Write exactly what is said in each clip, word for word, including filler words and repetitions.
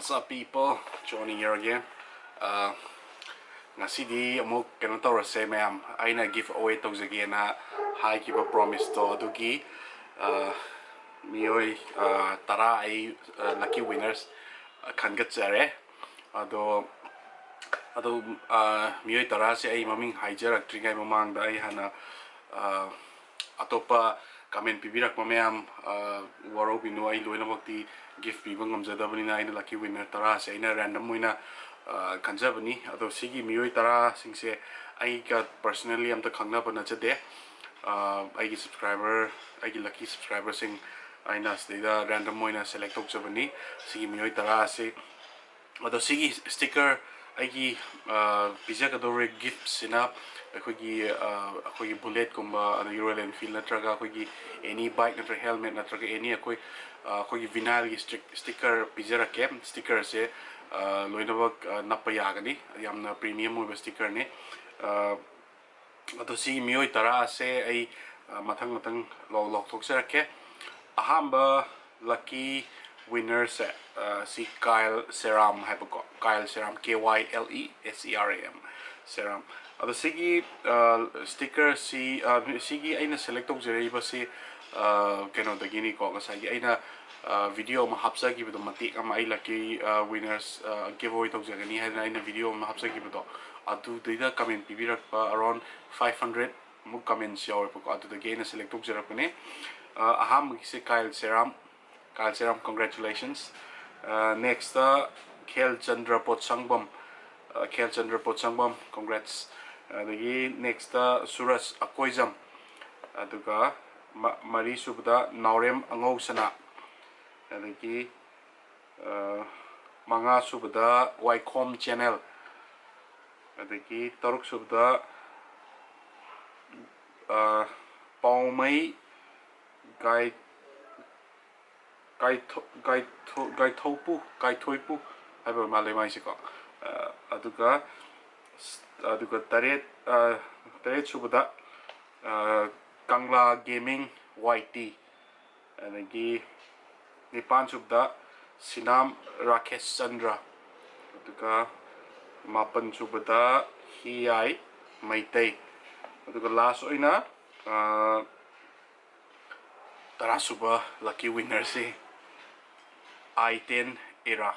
What's up, people? Johnny here again. Uh, ꯉꯁꯤꯗꯤ ꯑꯃꯨꯛ ꯀꯩꯅꯣ ꯇꯧꯔꯁꯦ, ꯃꯌꯥꯝ꯫ ꯑꯩꯅ ꯒꯤꯐ ꯑꯋꯦ ꯇꯧꯖꯒꯦꯅ ꯍꯥꯏꯈꯤꯕ ꯄ꯭ꯔꯣꯃꯤꯁꯇꯣ, ꯑꯗꯨꯒꯤ, uh, ꯃꯤꯑꯣꯏ, uh, ꯇꯔꯥ ꯑꯩ, uh, ꯂꯛꯀꯤ ꯋꯤꯅꯔꯁ ꯈꯟꯒꯠꯆꯔꯦ꯫ ꯑꯗꯣ, ꯑꯗꯣ, uh, ꯃꯤꯑꯣꯏ ꯇꯔꯥꯁꯦ ꯑꯩ ꯃꯃꯤꯡ ꯍꯥꯏꯖꯔꯛꯇ꯭ꯔꯤꯉꯩ ꯃꯃꯥꯡꯗ, ꯑꯩ ꯍꯥꯟꯅ, uh, ꯑꯇꯣꯞꯄ ꯀꯃꯦꯟ ꯄꯤꯕꯤꯔꯛꯄ ꯃꯌꯥꯝ, uh, ꯋꯥꯔꯧꯕꯤꯅꯨ, ꯑꯩ ꯂꯣꯏꯅꯃꯛꯇꯤ ꯒꯤꯐ ꯄꯤꯕ ꯉꯝꯖꯗꯕꯅꯤꯅ, ꯑꯩꯅ ꯂꯛꯀꯤ ꯋꯤꯅꯔ ꯇꯔꯥꯁꯦ ꯑꯩꯅ ꯔꯦꯟꯗꯝ ꯑꯣꯏꯅ, uh, ꯈꯟꯖꯕꯅꯤ꯫ ꯑꯗꯣ ꯁꯤꯒꯤ ꯃꯤꯑꯣꯏ ꯇꯔꯥꯁꯤꯡꯁꯦ ꯑꯩꯒ ꯄꯔꯁꯅꯦꯜꯂꯤ ꯑꯝꯇ ꯈꯪꯅꯕ ꯅꯠꯆꯗꯦ꯫ Uh, ꯑꯩꯒꯤ ꯁꯕꯁꯀ꯭ꯔꯥꯏꯕꯔ, ꯑꯩꯒꯤ ꯂꯛꯀꯤ ꯁꯕꯁꯀ꯭ꯔꯥꯏꯕꯔꯁꯤꯡ ꯑꯩꯅ ꯁꯤꯗꯩꯗ ꯔꯦꯟꯗꯝ ꯑꯣꯏꯅ ꯁꯦꯂꯦꯛ ꯇꯧꯖꯕꯅꯤ, ꯁꯤꯒꯤ ꯃꯤꯑꯣꯏ ꯇꯔꯥ ꯑꯁꯤ꯫ ꯑꯗꯣ ꯁꯤꯒꯤ ꯁ꯭ꯇꯤꯀꯔ, ꯑꯩꯒꯤ, ꯑ, ꯄꯤꯖꯒꯗꯧꯔꯤꯕ ꯒꯤꯐꯁꯤꯅ ꯑꯩꯈꯣꯏꯒꯤ, ꯑ, ꯑꯩꯈꯣꯏꯒꯤ ꯕꯨꯂꯦꯠꯀꯨꯝꯕ, ꯑꯗꯒꯤ ꯔꯣꯌꯦꯜ ꯑꯦꯟꯐꯤꯜ ꯅꯠꯇ꯭ꯔꯒ ꯑꯩꯈꯣꯏꯒꯤ ꯑꯦꯅꯤ ꯕꯥꯏꯛ ꯅꯠꯇ꯭ꯔꯒ ꯍꯦꯜꯃꯦꯠ ꯅꯠꯇ꯭ꯔꯒ ꯑꯦꯅꯤ ꯑꯩꯈꯣꯏ, ꯑ, ꯑꯩꯈꯣꯏꯒꯤ ꯚꯤꯅꯥꯏꯜꯒꯤ ꯁ꯭ꯇꯤꯛ-, ꯁ꯭ꯇꯤꯀꯔ ꯄꯤꯖꯔꯛꯀꯦ꯫ ꯁ꯭ꯇꯤꯀꯔꯁꯦ, ꯑ, ꯂꯣꯏꯅꯃꯛ, ꯑ, ꯅꯞꯄ ꯌꯥꯒꯅꯤ꯫ ꯌꯥꯝꯅ ꯄ꯭ꯔꯤꯃꯤꯌꯝ ꯑꯣꯏꯕ ꯁ꯭ꯇꯤꯀꯔꯅꯤ꯫ ꯑ, ꯑꯗꯣ ꯁꯤꯒꯤ ꯃꯤꯑꯣꯏ ꯇꯔꯥ ꯑꯁꯦ ꯑꯩ, ꯑ, ꯃꯊꯪ ꯃꯊꯪ ꯂꯥꯎ-, ꯂꯥꯎꯊꯣꯛꯆꯔꯛꯀꯦ꯫ ꯑꯍꯥꯟꯕ ꯂꯛꯀꯤ ꯋꯤꯟꯅꯔꯁꯦ, ꯑ, ꯁꯤ ꯀꯥꯏꯜ ꯁꯦꯔꯥꯝ ꯍꯥꯏꯕꯀꯣ, ꯀꯥꯏꯜ ꯁꯦꯔꯥꯝ, K Y L E S E R A M, ꯁꯦꯔꯥꯝ꯫ ꯑꯗꯣ ꯁꯤꯒꯤ, ꯑ, ꯁ꯭ꯇꯤꯀꯔꯁꯤ, ꯑ, ꯁꯤꯒꯤ ꯑꯩꯅ ꯁꯦꯂꯦꯛ ꯇꯧꯖꯔꯛꯏꯕꯁꯤ, ꯑ, ꯀꯩꯅꯣꯗꯒꯤꯅꯤꯀꯣ, ꯉꯁꯥꯏꯒꯤ ꯑꯩꯅ, ꯑ, ꯚꯤꯗꯤꯑꯣ ꯑꯃ ꯍꯥꯞꯆꯈꯤꯕꯗꯣ, ꯃꯇꯦꯛ ꯑꯃ, ꯑꯩ ꯂꯛꯀꯤ, ꯑ, ꯋꯤꯟꯅꯔꯁ, ꯑ, ꯒꯤꯐ ꯑꯋꯦ ꯇꯧꯖꯒꯅꯤ ꯍꯥꯏꯗꯅ ꯑꯩꯅ ꯚꯤꯗꯤꯑꯣ ꯑꯃ ꯍꯥꯞꯆꯈꯤꯕꯗꯣ, ꯑꯗꯨꯗꯩꯗ ꯀꯃꯦꯟ ꯄꯤꯕꯤꯔꯛꯄ ꯑꯔꯥꯎꯟ ꯐꯥꯏꯚ ꯍꯟꯗ꯭ꯔꯦꯠ ꯃꯨꯛ ꯀꯃꯦꯟꯁ ꯌꯥꯎꯋꯦꯕꯀꯣ, ꯑꯗꯨꯗꯒꯤ ꯑꯩꯅ ꯁꯦꯂꯦꯛ ꯇꯧꯖꯔꯛꯄꯅꯦ꯫ ꯑ, ꯑꯍꯥꯟꯕꯒꯤꯁꯦ ꯀꯥꯏꯜ ꯁꯦꯔꯥꯝ, ꯀꯥꯏꯜ ꯁꯦꯔꯥꯝ, congratulations꯫ ꯑ, ꯅꯦꯛꯁꯇ ꯈꯦꯜ ꯆꯟꯗ꯭ꯔ ꯄꯣꯠꯁꯪꯕꯝ, ꯑ, ꯈꯦꯜ ꯆꯟꯗ꯭ꯔ ꯄꯣꯠꯁꯪꯕꯝ, congrats꯫ ꯑꯗꯒꯤ ꯅꯦꯛꯁꯇ ꯁꯨꯔꯖ ꯑꯀꯣꯏꯖꯝ, ꯑꯗꯨꯒ ꯃ-, ꯃꯔꯤꯁꯨꯕꯗ ꯅꯥꯎꯔꯦꯝ ꯑꯉꯧꯁꯅꯥ, ꯑꯗꯒꯤ, ꯑ, ꯃꯉꯥꯁꯨꯕꯗ ꯋꯥꯏꯈꯣꯝ ꯆꯦꯅꯦꯜ, ꯑꯗꯒꯤ ꯇꯔꯨꯛꯁꯨꯕꯗ, ꯑ, ꯄꯥꯎꯃꯩ ꯒꯥꯏ-, ꯒꯥꯏꯊꯣ-, ꯒꯥꯏꯊꯣ-, ꯒꯥꯏꯊꯧꯄꯨ, ꯒꯥꯏꯊꯣꯏꯄꯨ ꯍꯥꯏꯕ ꯃꯥꯜꯂꯦ ꯃꯥꯏꯁꯦꯀꯣ꯫ ꯑ, ꯑꯗꯨꯒ, ꯑꯗꯨꯒ ꯇꯔꯦꯠ, ꯑ, ꯇꯔꯦꯠꯁꯨꯕꯗ, ꯑ, ꯀꯪꯂꯥ ꯒꯦꯃꯤꯡ ꯋꯥꯏ ꯇꯤ, ꯑꯗꯒꯤ ꯅꯤꯄꯥꯟꯁꯨꯕꯗ ꯁꯤꯅꯥꯝ ꯔꯥꯀꯦꯁ ꯆꯟꯗ꯭ꯔ, ꯑꯗꯨꯒ ꯃꯥꯄꯟ ꯁꯨꯕꯗ ꯍꯤꯌꯥꯏ ꯃꯩꯇꯩ, ꯑꯗꯨꯒ ꯂꯥꯁ ꯑꯣꯏꯅ ꯇꯔꯥ ꯁꯨꯕ ꯂꯛꯀꯤ ꯋꯤꯟꯅꯔꯁꯤ ꯑꯥꯏ ꯇꯦꯟ ꯏꯔꯥ꯫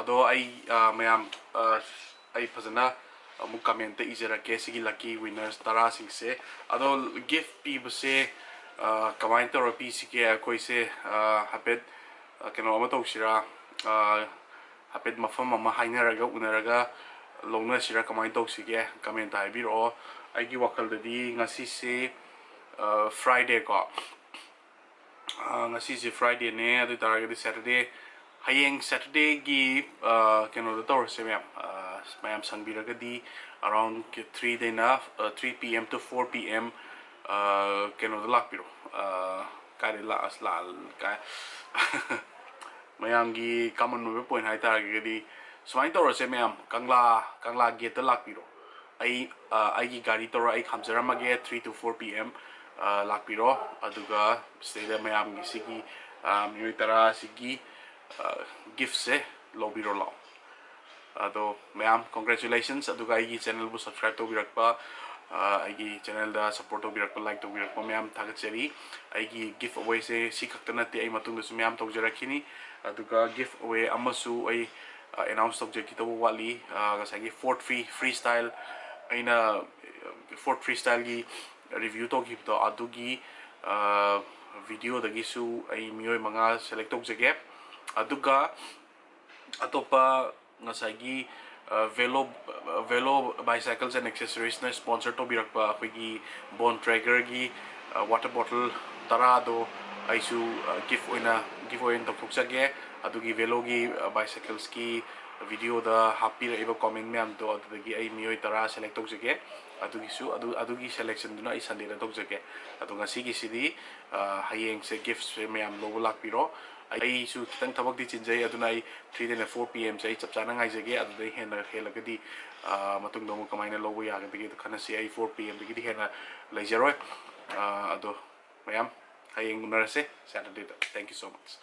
ꯑꯗꯣ ꯑꯩ ꯃꯌꯥꯝ ꯑꯩ ꯐꯖꯅ ꯑꯃꯨꯛ ꯀꯃꯦꯟꯇ ꯏꯖꯔꯛꯀꯦ ꯁꯤꯒꯤ ꯂꯛꯀꯤ ꯋꯤꯟꯅꯔꯁ ꯇꯔꯥꯁꯤꯡꯁꯦ꯫ ꯑꯗꯣ ꯒꯤꯐ ꯄꯤꯕꯁꯦ ꯀꯃꯥꯏꯅ ꯇꯧꯔ ꯄꯤꯁꯤꯒꯦ? ꯑꯩꯈꯣꯏꯁꯦ ꯍꯥꯏꯐꯦꯠ ꯀꯩꯅꯣ ꯑꯃ ꯇꯧꯁꯤꯔꯥ? ꯍꯥꯏꯐꯦꯠ ꯃꯐꯝ ꯑꯃ ꯍꯥꯏꯅꯔꯒ ꯎꯅꯔꯒ ꯂꯧꯅꯁꯤꯔꯥ? ꯀꯃꯥꯏꯅ ꯇꯧꯁꯤꯒꯦ? ꯀꯃꯦꯟꯇ ꯍꯥꯏꯕꯤꯔꯛꯑꯣ꯫ ꯑꯩꯒꯤ ꯋꯥꯈꯜꯗꯗꯤ ꯉꯁꯤꯁꯦ ꯐ꯭ꯔꯥꯏꯗꯦꯀꯣ, ꯉꯁꯤꯁꯦ ꯐ꯭ꯔꯥꯏꯗꯦꯅꯦ, ꯑꯗꯨ ꯑꯣꯏꯇꯥꯔꯒꯗꯤ ꯁꯦꯇꯔꯗꯦ, ꯍꯌꯦꯡ ꯁꯦꯇꯔꯗꯦꯒꯤ ꯀꯩꯅꯣꯗ ꯇꯧꯔꯁꯦ ꯃꯌꯥꯝ꯫ ꯃꯌꯥꯝ ꯁꯪꯕꯤꯔꯒꯗꯤ ꯑꯔꯥꯎꯟ ꯊ꯭ꯔꯤꯗꯩꯅ three P M to four P M ꯀꯩꯅꯣꯗ ꯂꯥꯛꯄꯤꯔꯣ꯫ ꯀꯥꯏꯗ ꯂꯥꯛꯑꯁ ꯂꯥꯛ ꯀꯥꯏ ꯃꯌꯥꯝꯒꯤ ꯀꯃꯟ ꯑꯣꯏꯕ ꯄꯣꯏꯟ ꯍꯥꯏꯇꯥꯔꯒꯗꯤ ꯁꯨꯃꯥꯏꯅ ꯇꯧꯔꯁꯦ ꯃꯌꯥꯝ, ꯀꯪꯂꯥ ꯀꯪꯂꯥ ꯒꯦꯠꯇ ꯂꯥꯛꯄꯤꯔꯣ꯫ ꯑꯩ ꯑꯩꯒꯤ ꯒꯥꯔꯤ ꯇꯧꯔ ꯑꯩ ꯈꯥꯝꯖꯔꯝꯃꯒꯦ꯫ Three to four P M ꯂꯥꯛꯄꯤꯔꯣ꯫ ꯑꯗꯨꯒ ꯁꯤꯗꯩꯗ ꯃꯌꯥꯝꯒꯤ ꯁꯤꯒꯤ ꯃꯤꯑꯣꯏ ꯇꯔꯥ ꯑꯁꯤꯒꯤ ꯒꯤꯐꯁꯦ ꯂꯧꯕꯤꯔꯣ ꯂꯥꯛꯑꯣ꯫ ꯑꯗꯣ ꯃꯌꯥꯝ ꯀꯣꯡꯒ꯭ꯔꯦꯆꯨꯂꯦꯁꯟꯁ꯫ ꯑꯗꯨꯒ ꯑꯩꯒꯤ ꯆꯦꯅꯦꯜꯕꯨ ꯁꯕꯁꯀ꯭ꯔꯥꯏꯕ ꯇꯧꯕꯤꯔꯛꯄ, ꯑꯩꯒꯤ ꯆꯦꯅꯦꯜꯗ ꯁꯞꯄꯣꯔꯠ ꯇꯧꯕꯤꯔꯛꯄ, ꯂꯥꯏꯛ ꯇꯧꯕꯤꯔꯛꯄ ꯃꯌꯥꯝ ꯊꯥꯒꯠꯆꯔꯤ꯫ ꯑꯩꯒꯤ ꯒꯤꯐ ꯑꯋꯦꯁꯦ ꯁꯤ ꯈꯛꯇ ꯅꯠꯇꯦ, ꯑꯩ ꯃꯇꯨꯡꯗꯁꯨ ꯃꯌꯥꯝ ꯇꯧꯖꯔꯛꯈꯤꯅꯤ꯫ ꯑꯗꯨꯒ ꯒꯤꯐ ꯑꯋꯦ ꯑꯃꯁꯨ ꯑꯩ ꯑꯦꯅꯥꯎꯟꯁ ꯇꯧꯖꯈꯤꯗꯧꯕ ꯋꯥꯠꯂꯤ꯫ ꯉꯁꯥꯏꯒꯤ ꯐꯣꯔꯠ ꯐ꯭ꯔꯤ ꯐ꯭ꯔꯤ ꯁ꯭ꯇꯥꯏꯜ, ꯑꯩꯅ ꯐꯣꯔꯠ ꯐ꯭ꯔꯤ ꯁ꯭ꯇꯥꯏꯜꯒꯤ ꯔꯤꯚ꯭ꯌꯨ ꯇꯧꯈꯤꯕꯗꯣ ꯑꯗꯨꯒꯤ ꯚꯤꯗꯤꯑꯣꯗꯒꯤꯁꯨ ꯑꯩ ꯃꯤꯑꯣꯏ ꯃꯉꯥ ꯁꯦꯂꯦꯛ ꯇꯧꯖꯒꯦ꯫ ꯑꯗꯨꯒ ꯑꯇꯣꯞꯄ ꯉꯁꯥꯏꯒꯤ ꯚꯦꯂꯣ ꯚꯦꯂꯣ ꯕꯥꯏꯁꯥꯏꯀꯜꯁ ꯑꯦꯟ ꯑꯦꯛꯁꯦꯁꯔꯤꯁꯅ ꯁ꯭ꯄꯣꯟꯁꯔ ꯇꯧꯕꯤꯔꯛꯄ ꯑꯩꯈꯣꯏꯒꯤ ꯕꯣꯟ ꯇ꯭ꯔꯦꯒꯔꯒꯤ ꯋꯥꯇꯔ ꯕꯣꯇꯜ ꯇꯔꯥꯗꯣ ꯑꯩꯁꯨ ꯒꯤꯐ ꯑꯣꯏꯅ ꯒꯤꯐ ꯑꯣꯏꯅ ꯇꯧꯊꯣꯛꯆꯒꯦ꯫ ꯑꯗꯨꯒꯤ ꯚꯦꯂꯣꯒꯤ ꯕꯥꯏꯁꯥꯏꯀꯜꯁꯀꯤ ꯚꯤꯗꯤꯑꯣꯗ ꯍꯥꯞꯄꯤꯔꯛꯏꯕ ꯀꯣꯃꯦꯟ ꯃꯌꯥꯝꯗꯣ ꯑꯗꯨꯗꯒꯤ ꯑꯩ ꯃꯤꯑꯣꯏ ꯇꯔꯥ ꯁꯦꯂꯦꯛ ꯇꯧꯖꯒꯦ꯫ ꯑꯗꯨꯒꯤꯁꯨ ꯑꯗꯨ ꯑꯗꯨꯒꯤ ꯁꯦꯂꯦꯛꯁꯟꯗꯨꯅ ꯑꯩ ꯁꯟꯗꯦꯗ ꯇꯧꯖꯒꯦ꯫ ꯑꯗꯣ ꯉꯁꯤꯒꯤꯁꯤꯗꯤ ꯍꯌꯦꯡꯁꯦ ꯒꯤꯐꯁꯦ ꯃꯌꯥꯝ ꯂꯧꯕ ꯂꯥꯛꯄꯤꯔꯣ꯫ ꯑꯩꯁꯨ ꯈꯤꯇꯪ ꯊꯕꯛꯇꯤ ꯆꯤꯟꯖꯩ, ꯑꯗꯨꯅ ꯑꯩ three ꯗꯩꯅ four P M ꯁꯦ ꯑꯩ ꯆꯞ ꯆꯥꯅ ꯉꯥꯏꯖꯒꯦ꯫ ꯑꯗꯨꯗꯩ ꯍꯦꯟꯅ ꯍꯦꯜꯂꯒꯗꯤ, ꯑ, ꯃꯇꯨꯡꯗ ꯑꯃꯨꯛ ꯀꯃꯥꯏꯅ ꯂꯧꯕ ꯌꯥꯒꯗꯒꯦꯗꯣ ꯈꯟꯅꯁꯤ꯫ ꯑꯩ four P M ꯗꯒꯤꯗꯤ ꯍꯦꯟꯅ ꯂꯩꯖꯔꯣꯏ꯫ ꯑ, ꯑꯗꯣ ꯃꯌꯥꯝ, ꯍꯌꯦꯡ ꯎꯅꯔꯁꯦ Saturday the. Thank you so much꯫